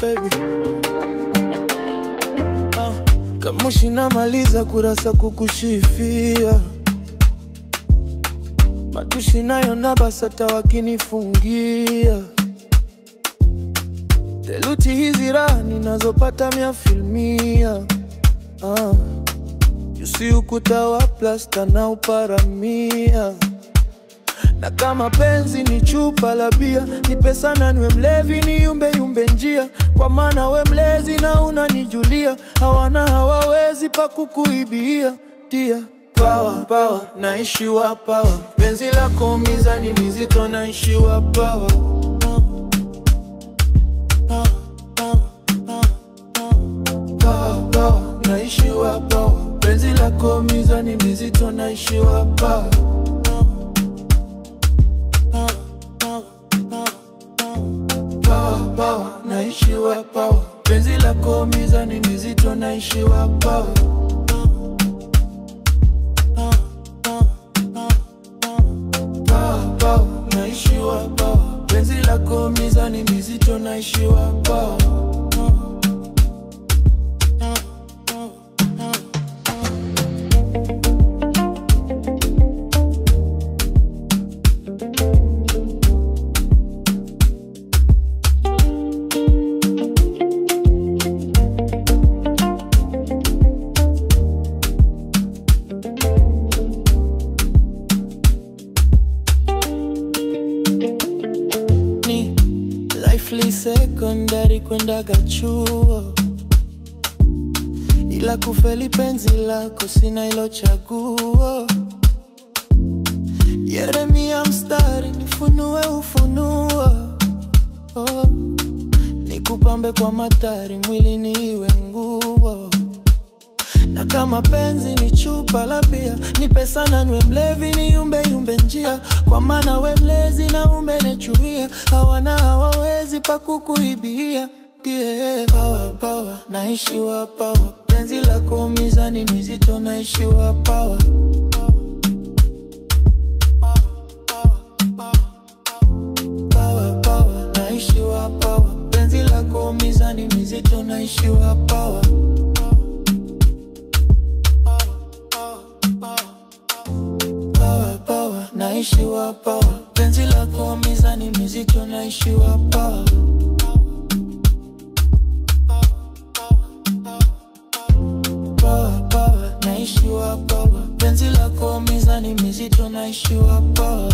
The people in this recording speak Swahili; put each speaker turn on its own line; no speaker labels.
baby. Kamushi namaliza kurasa kukushifia, matushi nayo na basata wakinifungia. Theluthi hizi raha ninazopata mia filmia. Yusi ukuta wa plasta na uparamia. Na kama penzi ni chupa la bia, nipe sana niwe mlevi ni yumbe yumbe njia. Kwa maana we mlezi na unanijulia, hawana hawawezi pa kukuibia. Tia power, power, naishiwa power. Penzi lako mizani mizito, naishiwa power. Power, power, naishiwa power. Penzi lako mizani mizito, naishiwa power. Power, naishiwa power. Penzi lako mizani mizito, naishiwa power. Power, power, naishiwa power. Penzi lako mizani mizito, naishiwa power. Secondary kwenda gachuo, ila kufeli penzi lako sina ilo chaguo. Yeremia mstari nifunue ufunuo, oh. Nikupambe kwa matari mwili niwe nguo. Na kama penzi ni chupa la bia, nipe sana niwe mlevi ni yumbe yumbe njia. Kwa maana we mlezi na umenichuia, hawana hawawezi pa kukuibia. Yeah. Power, power, naishiwa power. Penzi lako mizani mizito, naishiwa power. Power, power, naishiwa power. Penzi lako mizani mizito, naishiwa power. Naishiwa power. Penzi lako mizani mizito, naishiwa power. Power, power, naishiwa power. Penzi lako mizani mizito, naishiwa power.